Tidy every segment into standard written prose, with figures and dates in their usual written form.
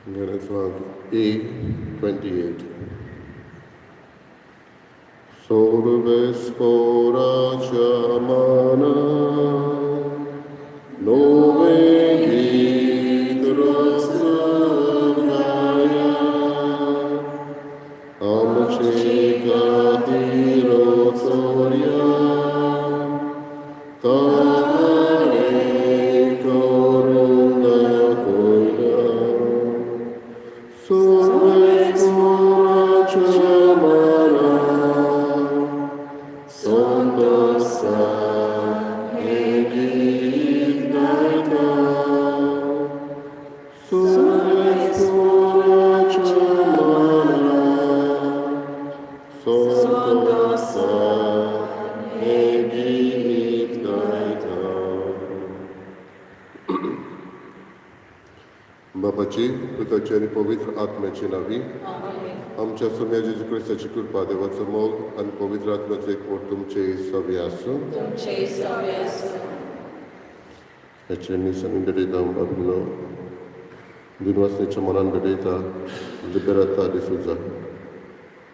Genesis A28. Sorve spora mana, nove गीत रस गाया, आमचे खातीर चोरया, ताणे करून दाखयल्या. सर्वेस्पोराच्या माना, संतोषान हें गीत गायता. सर्वेस्पोराच्या माना, संतोषान हें गीत गायता. बापाची, पुताची आनी पवित्र आत्म्याची नांवी. आमच्या सोम्या जेजू क्रिस्ताची कृपा, देवाचो मोग आनी पवित्र आत्म्याचो एकवट तुमचे सवे आसूं. तुमचे सवे आसूं. ह्याचे मिसांनी भेटयता बाबलो दिनवासनेच्या मनान भेटयता लिबेराता डिसुजा.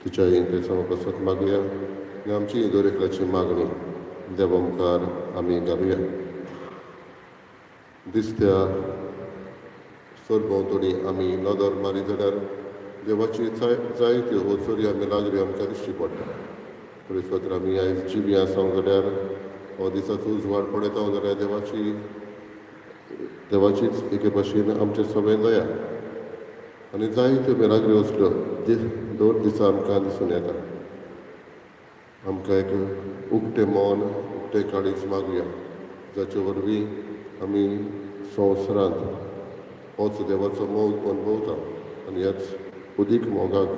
तिच्या इंतेसांवा पासत मागया आनी आमची दर एकल्याची मागणी देवा मुखार आमी घालुया. दिसत्या सरभोंवतणी आमी नदर मारी जाल्यार देवाची जायत्यो अचोरी आमी लागऱ्यो आमकां दिश्टी पडटा. परिस्पत्र आमी आयज जिवी आसा जाल्यार, हो दिसाचो उजवाड पळयता जाल्यार देवाचीच एके भाशेन आमचे सगळें दया आनी जायत्यो मिराग्री असल्यो दर दिसा आमकां दिसून येता. आमकां एक उक्तें मन, उक्तें काळीज मागुया, जाचे वरवीं आमी संवसारांत होच देवाचो मोग अनुभवता आनी ह्याच उदीक मोगाक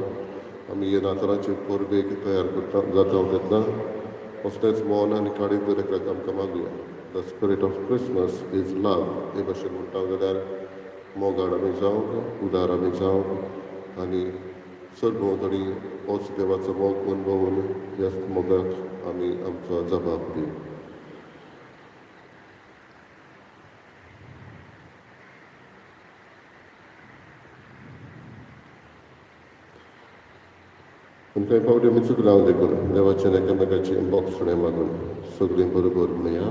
आमी हे नातालांचे परबेक तयार करता जाता तेन्ना असलेंच मन आनी काळीज दर एकल्याक आमकां मागुया. The spirit of Christmas is love हे भाशेन म्हणटा जाल्यार मोगाळ आमी जावंक, उदार आमी जावंक आनी सरभोंवतणी होच देवाचो मोग अनुभवून ह्याच मोगाक आमी आमचो जबाब दिवं. आनी कांय फावटी आमी चुकला देखून देवाचें एकामेकाची बोगसणें मागून सगळीं बरोबर म्हणया.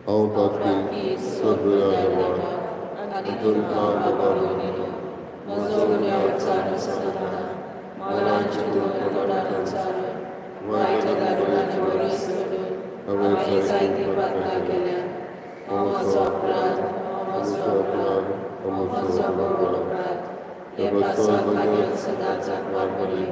हांव पातकी सगळ्या देवा आनी तुमकां बाबा भयणीनो, म्हजो गुन्यांव उच्चारून सदना मोलांची तोंडान उच्चारून वायट गजालींनी बरी सोडून हांवें जायतीं पातकां केल्यात. हो म्हजो अपराध, हो म्हजो अपराध, हो म्हजो व्हड अपराध. हे पासत मागीर सदांच वापरी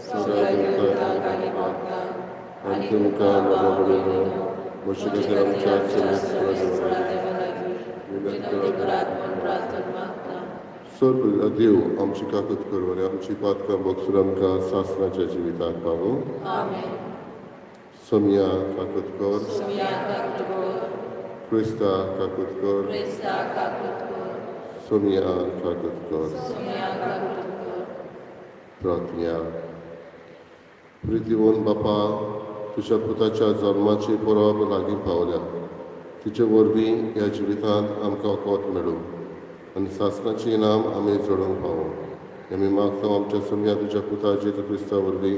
सगळ्या देवतांक आनी भक्तांक आनी तुमकां बाबा भयणीनो, म्हजे खातीर आमच्या सर्वेस्परा देवा लागीं विनंती करात म्हूण प्रार्थना मागता. सर्व देव आमची काकूत करूं आनी आमची पातकां भोगसून आमकां सासणाच्या जिविताक पावूं. आमेन. सोमया काकूत कर. सोमया काकूत कर. क्रिस्ता काकूत कर. क्रिस्ता काकूत कर. सोमया काकूत कर. सोमया काकूत कर. प्रार्थना. प्रितीवन बापा, तुज्या पुताच्या जल्माची परब लागीं पावल्या. तिचे वरवीं ह्या जिवितांत आमकां कोत मेळूं आनी सासणाची इनाम आमी जोडूंक पावूं, हें आमी मागता आमच्या सोमया तुज्या पुता जेजू क्रिस्ता वरवीं.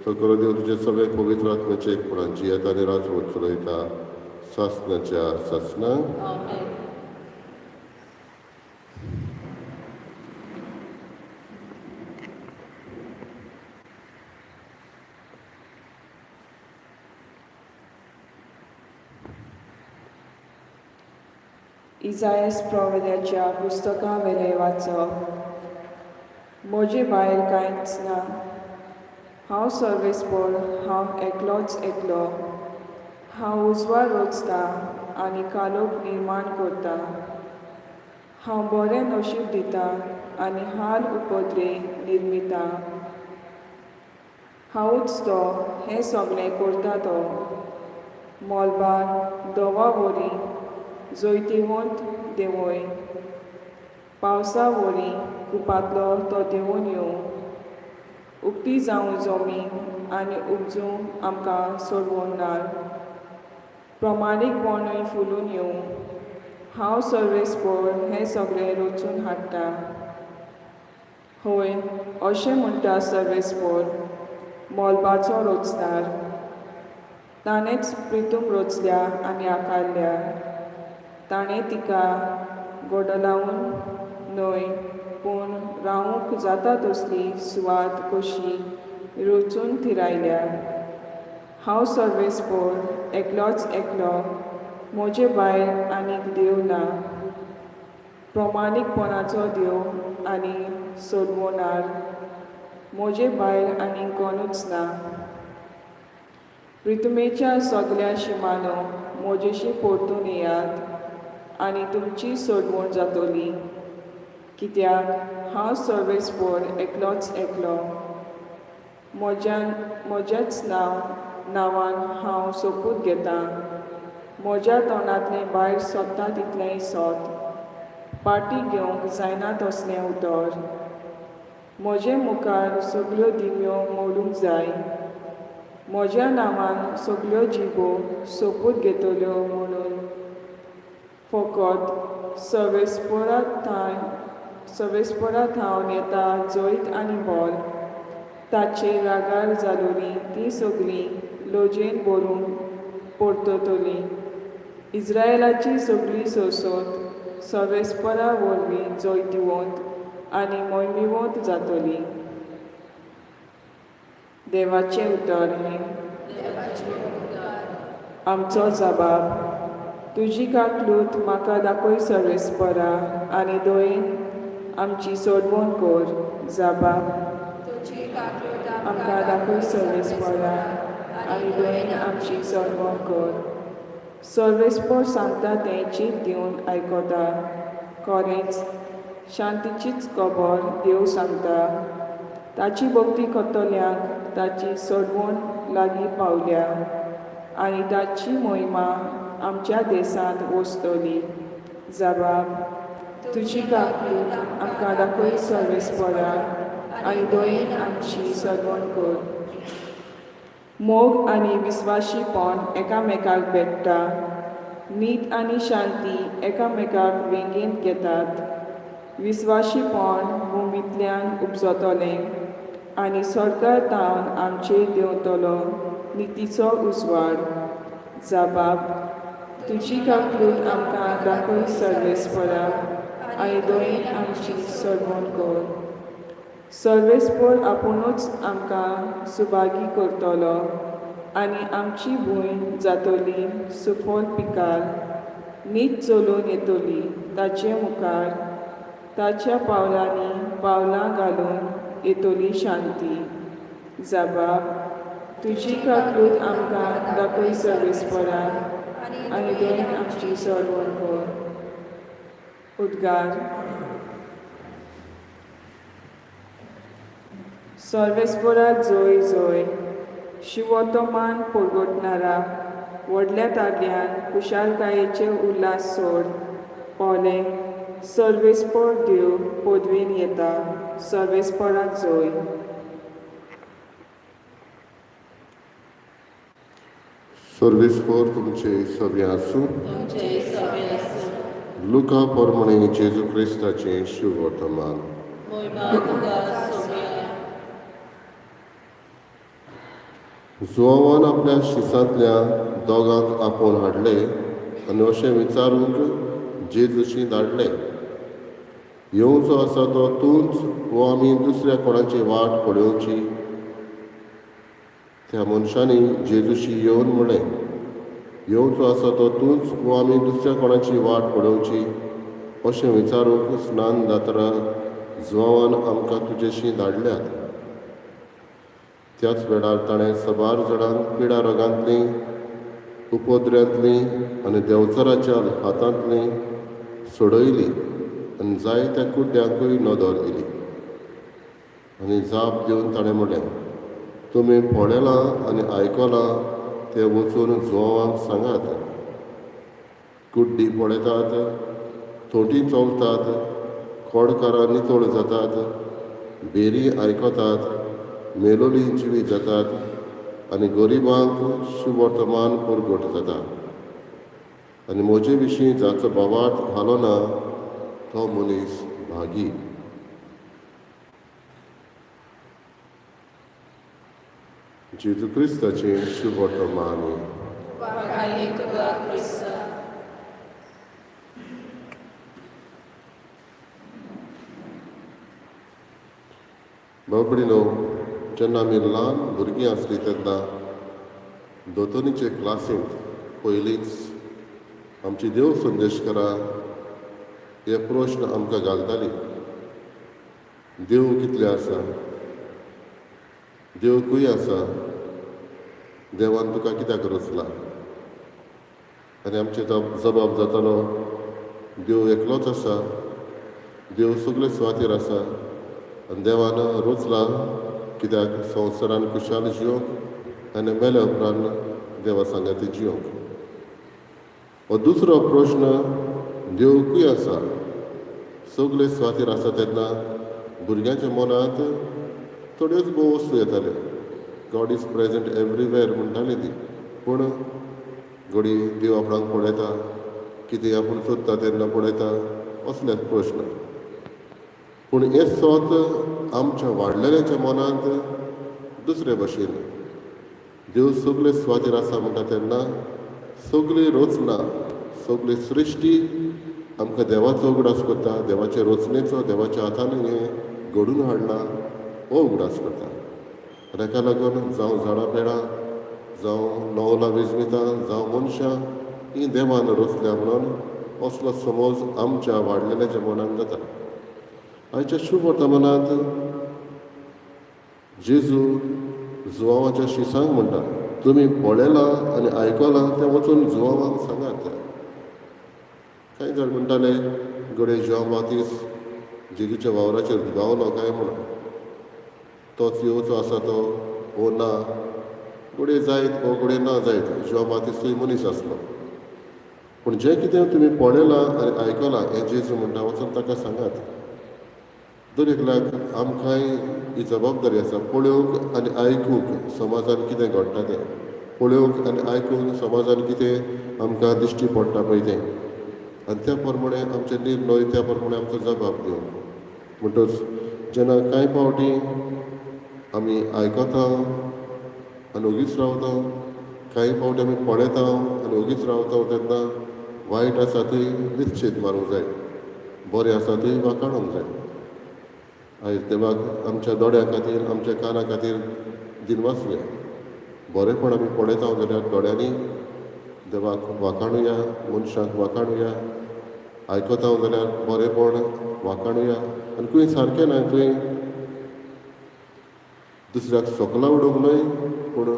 तो करो देव तुजे सगळे पवित्र आत्म्याचे एकपणान जियेता आनी राजवट चलयता सासणाच्या सासणां. आमेन. इजायस प्रवद्याच्या पुस्तका वेलें वाचप. म्हजे भायर कांयच ना. हांव सर्वेस्पोर, हांव एकलोच एकलो. हांव उजवाड रचता आनी कालोख निर्माण करता. हांव बरें नशीब दिता आनी हाल उपद्रे निर्मिता. हांवूच तो हें सगळें करता तो. मोलबार दवा वरी जैतिवंत देंवय, पावसा वरी कुपांतलो तो देंवून येवं. उक्ती जावं जमीन आनी उपजूं आमकां सोडवून नाल, प्रमाणीकपणूय फुलून येवं. हांव सर्वेस्पोर हें सगळें रचून हाडटा. हय, अशें म्हणटा सर्वेस्पोर, मोलबाचो रोचणार. ताणेंच प्रितूम रोचल्या आनी आकारल्या. ताणें तिका गोडलावन न्हय, पूण रावूंक जाता तसली सुवात कशी रचून थिरायल्या. हांव सर्वेस्पोर एकलोच एकलो, म्हजे भायर आनीक देव ना. प्रमाणीकपणाचो देव आनी सोडवणार, म्हजे भायर आनीक कोणूच ना. प्रितुमेच्या सगल्या शिमानो म्हजेशी परतून येयात आनी तुमची सोडवण जातली, कित्याक हांव सर्वेस्पोर एकलोच एकलो. म्हज्यान म्हज्याच नांवान हांव सोपूत घेतां, म्हज्या तोंडांतलें भायर सोदता तितलेंय सोद, पाटी घेवंक जायना तसलें उतर. म्हजे मुखार सगल्यो दिमयो मोडूंक जाय, म्हज्या नांवान सगल्यो जिबो सोपूत घेतल्यो म्हणून फकत सर्वेस्पोरा थावन येता जैत आनी बॉल. ताचेर रागार जालोलीं तीं सगलीं लजेन भरून परततलीं. इज्रायलाची सगळी सोसत सर्वेस्परा वरवीं जैतिवंत आनी मोहिमेवंत जातली. देवाचें उतर हें. आमचो जबाब. तुजी काकलूत म्हाका दाखय सर्वेस्परा, आनी दयेन आमची सोडवण कर. जबाब. आमकां दाखय सर्वेस्परा, आनी दयेन आमची सोडवण कर. सर्वेस्पोर सांगता तें चीत दिवन आयकता. खरेंच शांतीचीच खबर देव सांगता. ताची भक्ती करतल्यांक ताची सोडवण लागीं पावल्या आनी ताची मोहिमा आमच्या देशांत वसतली. जबाब. तुजी काकलूत आमकां दाखय सर्वेस्परा, आनी दयेन आमची सोडवण कर. मोग आनी विस्वाशीपण एकामेकाक भेट्टा. नीत आनी शांती एकामेकाक वेंगेंत घेतात. विस्वाशीपण भुमींतल्यान उपजतलें आनी सरकार तावन आमचेर देंवतलो नितीचो उजवाड. जबाब. तुजी काकलूत आमकां दाखय सर्वेस्परा, आनी दयेन आमची सोडवण कर. सर्वेस्पोर आपुणूच आमकां सुभागी करतलो आनी आमची भूंय जातली सुफल पिकाल. नीत चलून येतली ताचे मुखार, ताच्या पावलांनी पावलां घालून येतली शांती. जबाब. तुजी काकलूत आमकां दाखय सर्वेस्परा, आनी दयेन आमची सोडवण कर. उद्गार. सर्वेस्पोरा जोय जोय. शिवोतमान परगटणारा, व्हडल्या तारल्यान खुशालकायेचे उल्हास सोड. पोले सर्वेस्पोर देव पदवेन येता. सर्वेस्पोराक जोय. सर्वेस्पोर तुमचे सगळें आसूं. लुका परमणे जेजू क्रिस्ताचें शिववर्तमान. जुवान आपल्या शिसांतल्या दोगांक आपोवन हाडले आनी अशें विचारूंक जेजूशी धाडले, येवचो आसा तो तूंच वो आमी दुसऱ्या कोणाची वाट पळोवची? त्या मनशांनी जेजूशी येवन म्हणलें, येवचो आसा तो तूंच वो आमी दुसऱ्या कोणाची वाट पळोवची? अशें विचारूंक स्नान जात्रा जुवान आमकां तुजेशी धाडल्यात. त्याच वेळार ताणें सबार जाणांक पिडा रोगांतलीं, उपद्र्यांतलीं आनी देंवचाराच्या हातांतलीं सोडयलीं आनी जायत्या कुड्ड्यांकूय नदर दिली. आनी जाप दिवन ताणें म्हणलें, तुमी पळयलां आनी आयकलां तें वचून जुवांक सांगात. कुड्डी पळयतात, थोटी चलतात, खोडकारां नितळ जातात, बेरी आयकतात, मेलोली जिवी जातात आनी गरिबांक शुवर्तमान परगट जाता. आनी म्हजे विशीं जाचो भावार्थ घालो ना तो मनीस भागी. जेजू क्रिस्ताचें शुभवर्तमान. वाखाणी तुका क्रिस्ता. बाबडीनो, जेन्ना आमी ल्हान भुरगीं आसलीं तेन्ना दोतोनीचे क्लासींत पयलींच आमची देव संदेशकारां हे प्रश्न आमकां घालताली. देव कितले आसा, देव खंय आसा, देवान तुका कित्याक रचला? आनी आमचे जबाब जातालो, देव एकलोच आसा, देव सगळे सुवातेर आसा आनी देवान रचला कित्याक संवसारान खुशाल जिवंक आनी मेल्या उपरांत देवा सांगाती जिवंक. हो दुसरो प्रश्न, देव खंय आसा, सगळे सुवातेर आसा तेन्ना भुरग्यांच्या मनांत थोड्योच भोव वस्तू येताल्यो. गॉड is present everywhere म्हणटाली ती, पूण घडी देव आपणाक पळयता, कितें आपूण सोदता तेन्ना पळयता, असले प्रश्न. पूण हें सोत आमच्या वाडलेल्याच्या मनांत दुसरे भशेन, देव सगळे सुवातेर आसा म्हणटा तेन्ना सगळी रचना, सगळी सृश्टी आमकां देवाचो उगडास करता, देवाचे रचनेचो, देवाच्या हातान हें घडून हाडलां हो उगडास करता. ताका लागून जावं झाडां पेडां, जावं नवलां विजमितां, जावं मनशां, हीं देवान रचल्या म्हणून असलो समज आमच्या वाडलेल्याच्या मनान जाता. आयच्या शुभ वर्तमानांत जेजू जुवांवाच्या शिसांक म्हणटा, तुमी पळयलां आनी आयकलां तें वचून जुवांवांक सांगात. कांय जाण म्हणटाले घडये जुवांव बातीस जेजूच्या वावराचेर दुबावलो काय म्हणून, तोच येवचो आसा तो ओ ना, घडये जायत ओ घडये ना जायत, जुवांव बातीसूय मनीस आसलो. पूण जें कितें तुमी पळयलां आनी आयकलां हें जेजू म्हणटा वचून ताका सांगात. दर एकल्याक आमकांय ही जबाबदारी आसा पळोवंक आनी आयकूंक समाजान कितें घडटा तें, पळोवंक आनी आयकूंक समाजान कितें आमकां दिश्टी पडटा पळय तें, आनी त्या प्रमाणे आमचे निर्णय, त्या प्रमाणे आमचो जबाब दिवंक. म्हणटच जेन्ना कांय फावटी आमी आयकता आनी ओगीच रावता, कांय फावटी आमी पळयता आनी ओगीच रावता, तेन्ना वायट आसा थंय निश्चीत मारूंक जाय, बरें आसा थंय वाखाणूंक जाय. आयज देवाक आमच्या दोळ्यां खातीर, आमच्या काना खातीर दिनवासुया. बरेंपण आमी पळयता जाल्यार दोळ्यांनी देवाक वाखाणुया, मनशाक वाखाणुया. आयकता जाल्यार बरेंपण वाखाणुया. आनी खंय सारकें ना थंय दुसऱ्याक सोकलां उडोवंक न्हय, पूण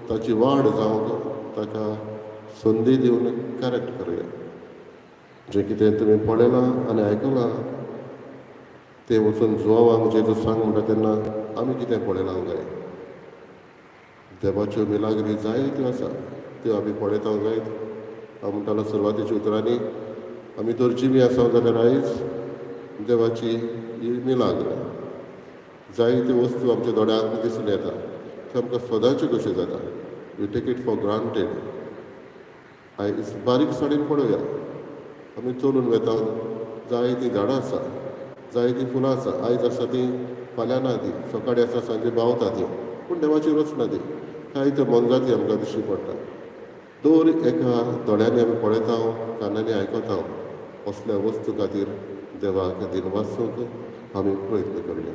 ताची वाड जावंक ताका संदी दिवन करेक्ट करुया. जें कितें तुमी पळयलां आनी आयकलां तें वचून जुवांवांक जेजू सांग म्हणटा तेन्ना आमी कितें पळयलां काय? देवाच्यो मिलाग्री जायत्यो आसा, त्यो आमी पळयता जायत. हांव म्हणटालो सुरवातेच्या उतरांनी, आमी तर जिवी आसा जाल्यार आयज देवाची ही मिलाग्र. जायत्यो वस्तू आमच्या दोळ्यांक दिसून येता, त्यो आमकां सदांच्यो कश्यो जाता. We take it for granted. आयज बारीकसाणेन पळोवया, आमी चलून वेता, जायतीं झाडां आसा, जायतीं फुलां आसा, आयज आसा तीं फाल्यां ना ती, सकाळीं आसा सांजे बावता ती, पूण देवाची रचना ती. कांय त्यो मोनजाती आमकां दिश्टी पडटा. दर एका दोळ्यांनी आमी पळयता, कानांनी आयकता, असल्या वस्तू खातीर देवाक दिनवासूंक आमी प्रयत्न करुया.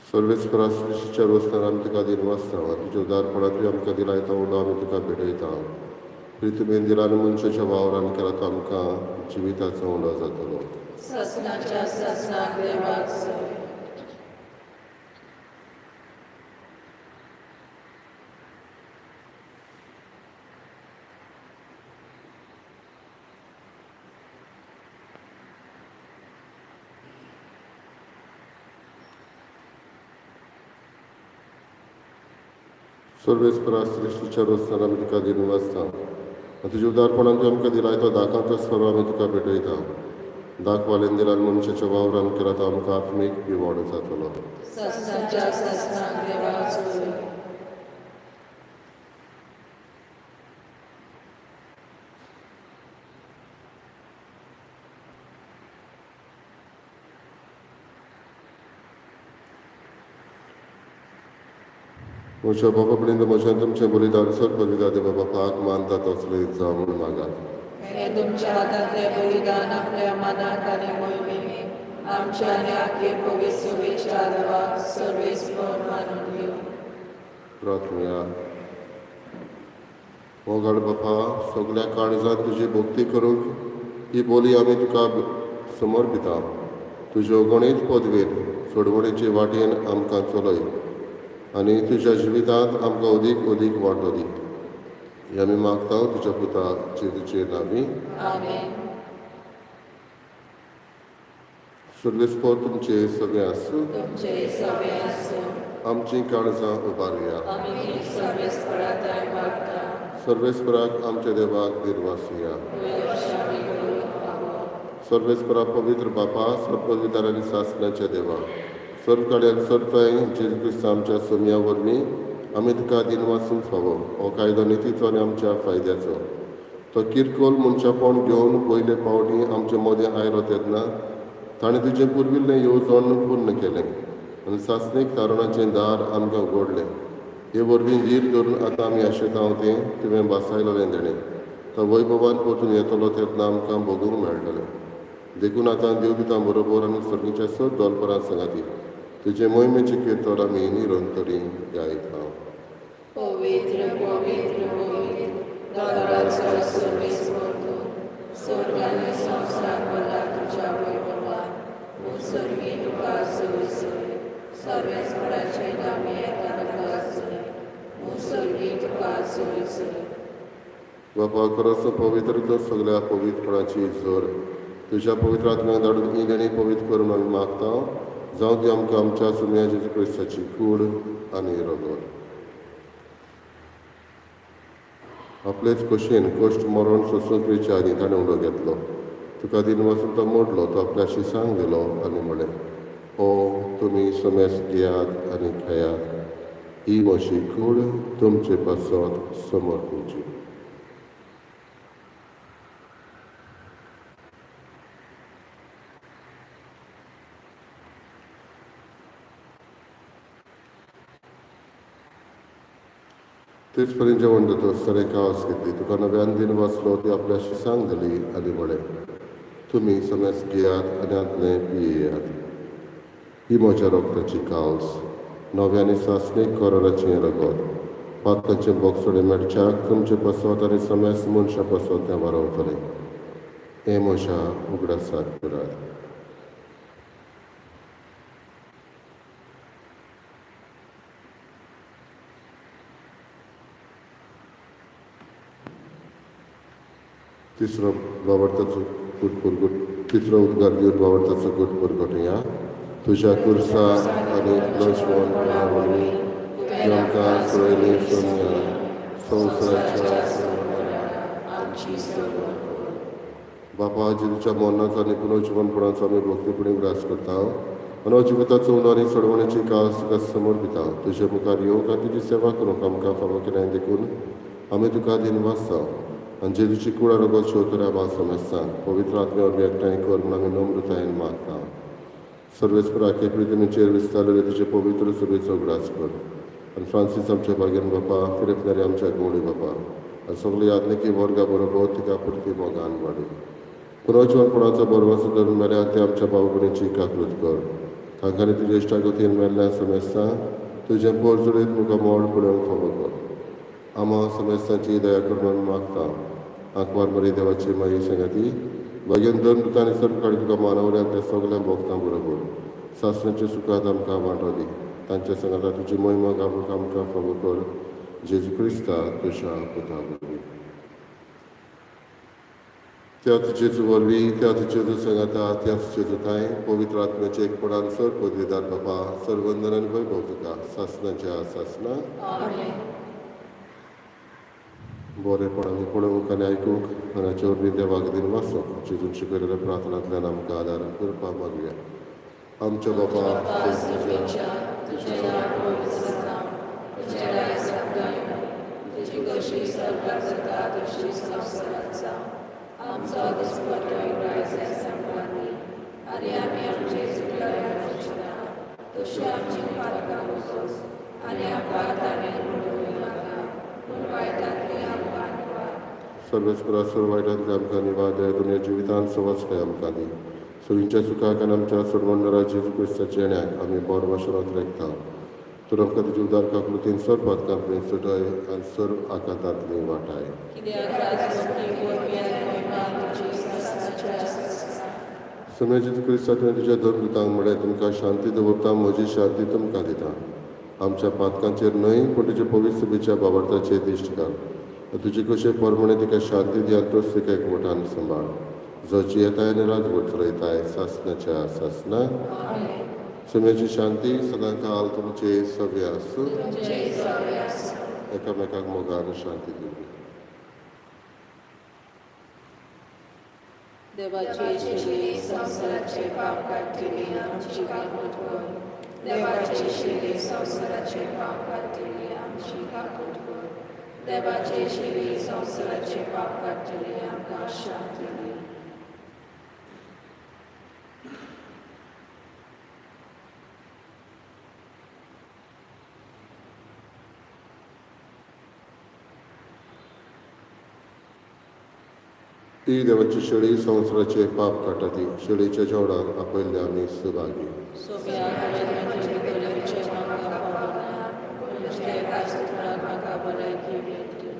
सर्वेस्परा सृश्टीच्या रोसणार आमी तुका दिनवासता, तुज्या उदारपणांतूय आमकां दिलाय तो उलो आमी तुका भेटयता. प्रितुमेन दिला आनी मनशाच्या वावरान केला तो आमकां जिविताचो उलो जातलो. ससनाच्या ससनाक देवाक सय. सर्वेस्परा सृश्टीच्या रचना आमी तुका दिनवासता आनी तुज्या उदारपणान तूं आमकां दिलाय तो दाखांचो स्वर आमी तुका भेटयता. दाख वालेन दिलान मनशाच्या वावरान केला तो आमकां आत्मीक पिवाड जातलो. सासणाच्या सासणाक देवाचो. म्हज्या बाबा कडेन म्हज्या तुमचें बलिदान सर पवित्र देवा बापाक मानता तसलें जावं म्हूण मागात. हें तुमच्या हातांतलें बलिदान आपल्या मनाक आनी मोहिमेक आमच्या आनी आखे पवित्र शुभेच्छा देवाक सर्वेस्पर मानून घेवं. प्रार्थना. मोगाळ बापा, सगल्या काळजान तुजी भक्ती करूंक ही बोली आमी तुका समर्पिता. तुज्यो गणीत पदवेर सोडवणेचे वाटेन आमकां चलय आनी तुज्या जिवितांत आमकां अदीक अदीक वांटो दी. हें आमी मागता तुज्या पुता जेजूचे नांवी. आमेन. सर्वेस्पर तुमचे सगळे आसूं. तुमचे सगळे आसूं. आमचीं काळजां उबारुया. आमी सर्वेस्परा थंय मागता. सर्वेस्पराक आमच्या देवाक दिनवासुया. आमी करूंक फावो. सर्वेस्परा पवित्र बापा, सर्वपवित्र आनी सासणाच्या देवा, सर्व काड्यान सर्व जेजू क्रिस्तांव आमच्या सोमया वरवीं आमी तुका दिनवासूंक फावो. हो कायदो नितीचो आनी आमच्या फायद्याचो. तो किरकोळ मनशापण घेवन पयले पावटी आमचे मदें आयलो तेन्ना ताणें तुजें पुर्विल्लें येवजण पूर्ण केलें आनी सासणीक तारणाचें दार आमकां उगडलें. हे वरवीं धीर धरून आतां आमी आशेता तें तुवें भासायलें देणें तो वैभवान परतून येतलो तेन्ना आमकां भोगूंक मेळटलें. देखून आतां देवदुतां बरोबर आनी सर्गीच्या सद दोलपरां सांगाती तुजे मोहिमेचें कीर्तन आमी निरंतरी गायत हांव. पवित्र पवित्र पवित्र दोतोराचो सर्वेस्पर तूं, स्वर्ग आनी संवसार भरला तुज्या वैभवान. ओ सर्गी तुका जय जय. सर्वेस्पराचे नांवी येता तुका जय. ओ सर्गी तुका जय जय. बापा, खरोच पवित्र तूं सगल्या पवित्रपणाची जोर. तुज्या पवित्र आत्म्याक धाडून ही देणी पवित्र करून आमी मागता. जावं ती आमकां आमच्या सुम्या जेजू क्रिस्ताची कूड आनी रगत. आपलेच खोशयेन कश्ट मरण सोंसूंक वेच्या आदीं ताणें उडो घेतलो. तुका दिनवासून तो मोडलो, तो आपल्या शिसांक दिलो आनी म्हणलें, ओ तुमी समेस घेयात आनी खेयात, ही म्हजी कूड तुमचे पासत समर्पिची. तेच पर्यंत जेवण जातच ताणें कावस घेतली, तुका नव्यान दिन वाचलो, ती आपल्या शिसांक दिली आनी म्हणलें, तुमी समेस घेयात आनी हातलें पियेयात, ही म्हज्या रगताची कावस, नव्या आनी सासणीक कराराचें रगत. पातकाचें बोगसोडे मेळच्याक तुमचे पासत आनी समेस मनशां पासत तें वारवतलें. हें म्हज्या उगडासाक करात. तिसरो बावडताचो गुट पुरगुट, तिसरो उद्गार दिवन बावडताचो गुट पुरगटया. तुज्या कुर्सा आनी लक्ष्मणपणा वरवीं तुवें आमकां सोडयली सोमया, संवसाराच्या आमची सोडवण कर. बापा, जेजूच्या मरणाचो आनी पुनर्जिवनपणाचो आमी भक्तीपणी उगडास करता आनी जिविताचो उणो आनी सोडवणेची कास तुका समर्पिता. तुज्या मुखार येवंक आनी तुजी सेवा करूंक आमकां फावो केल्या देखून आमी तुका दिनवासता. आनी जेजूची कुडा रगत शेवतरे आबा समजता पवित्र आत्म्या वरवीं एकठांय कर म्हूण आमी नम्रतायेन मागता. सर्वेस्पराके प्रितमीचेर विस्तारलेले तुजे पवित्र सभेचो उगडास कर आनी फ्रांसीस आमच्या भाग्यान बापा, फिरतणारे आमच्या गवळी बापा आनी सगळे यादनिकी वर्गा बरोबर तिका पुरती मोगान वाडय. पुनर्जिवनपणाचो बरवासो धरून मेल्या ते आमच्या भाव भयणीची काकृत कर. तांकां तुज्या इश्टागतीन मेल्ल्या समेस्तां तुजें पोर जुळयत मुखार मोड पळोवंक फावो कर. आमा समेस्तांची दया करून आमी मागता. आंकवार मरी देवाची माई सांगाती भाग्यान दोन दुतांनी सर्व काळी तुका मानवल्या त्या सगल्या भोगतां बरोबर सासणाच्या सुखांत आमकां वांटो दी. तांच्या सांगाता तुजी मोहिमा गावूंक आमकां फावो कर. जेजू क्रिस्ता तुज्या पुता वरवीं. त्याच जेजू वरवीं, त्याच जेजू सांगाता, त्याच जेजू थांय पवित्र आत्म्याचे एकपणान सर पदवीदार बापा, सर्वंदन आनी वैभव तुका सासणाच्या सासणा. आमेन. बरेपण आमी पळोवंक आनी आयकूंक आनी हाचे वरवीं देवाक दिन वाचूंक जेजून शिकयलेल्या प्रार्थनांतल्यान आमकां आदार करपाक मागया. आमच्या बाबा तुझ्या तुझें नांव पवित्र जावं, तुजें राज्य जावं, तुजी कशी स्वर्गात जाता तशी संवसारात जावं. आमचो दिसपट्टो आयज आमकां दी आनी आमी आमचे चुकल्यार ना तशी आमची पातकां उगोस आनी आमकां ताणें उडोवं नाका पूण वायटांतली आमकां निवार. सर्वेस्परा सर्व वायटांतले आमकां निवार दया दुनिया जिवितांत सवासकाय आमकां दी. सगळींच्या सुखाक आनी आमच्या सोडवणदारा जेजू क्रिस्ताच्या येण्याक आमी बरो वाशरांत रेखता. तर आमकां तुजी उदार काकलुतीन सर्व पातकांतली सुटाय आनी सर्व आकांतांतली वाटाय. कित्याक राजवटी वरवीं आनी महिमा तुजी सासणाची आसा. समय जेजू क्रिस्ता तुवें तुज्या धर्मदूतांक म्हळें, तुमकां शांती दवरता, म्हजी शांती तुमकां दिता. आमच्या पातकांचेर न्हय पूण तुज्या पवित्र सभेच्या बाबडताचेर दिश्ट घाल. तुजे कशे परमणे तिका शांती दी आनी तोच तिका एकवटान सांबाळ, जो जियेताय आनी राजवट चलयताय सासणाच्या सासना. सम्याची शांती सदांकाल तुमचे सगळे आसूं. तुमचे सगळे आसूं. एकामेकाक मोगान शांती दिवया. देवाची शिरी संवसाराचे पाप काडटली आमची काकूट कर. देवाची शिरी संवसाराचे पाप काडटली आमची काकूट कर. देवाची शिरी संवसाराचे पाप काडटली आमकां शांती दी. ती देवाची शेळी संवसाराचे पाप काडटा ती शेळीच्या जेवणाक आपयल्ले आमी सहभागी. सोम्या हांवें म्हजे भितर येवचें म्हाका फावना, पूण तुज्या एका उतरान म्हाका भलायकी मेळटली.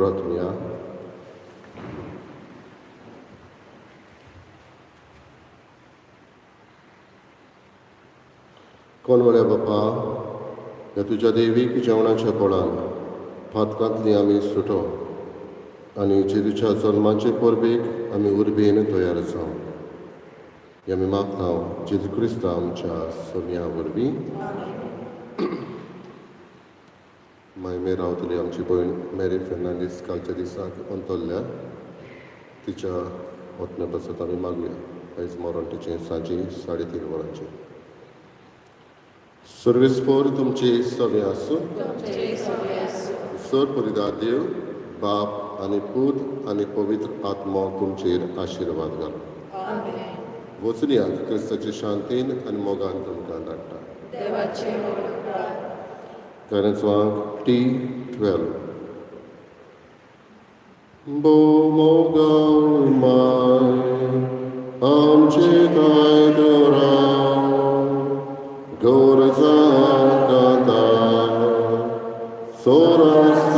प्रार्थुया. कोण व्हड्या बापा, ह्या तुज्या देवीक जेवणाच्या बळान पातकांतली आमी सुटो आनी जेजूच्या जल्माचे परबेक आमी उर्बेन तयार जावं, हें आमी मागता जेजू क्रिस्ता आमच्या सोम्या वरवीं. मायमे रावतली आमची भयण मेरी फेर्नांडीस कालच्या दिसाक अंतरल्या. तिच्या वतने पासत आमी मागुया. आयज मरण तिचें सांजे 3:30 वरांचेर. सर्वेस्पोर तुमचे सगळे आसूं. तुमचे सगळे आसूं. सर परिदा देव बाप आनी पूत आनी पवित्र आत्मो तुमचेर आशिर्वाद घालूं. आमेन. वचुनया क्रिस्ताचे शांतीन आनी मोगान तुमकां धाडटा. देवाचे व्हड उपकार. गायनाचो T12. भोव मोगाळ माय आमचे काय राव गौरजा कांता सोरास.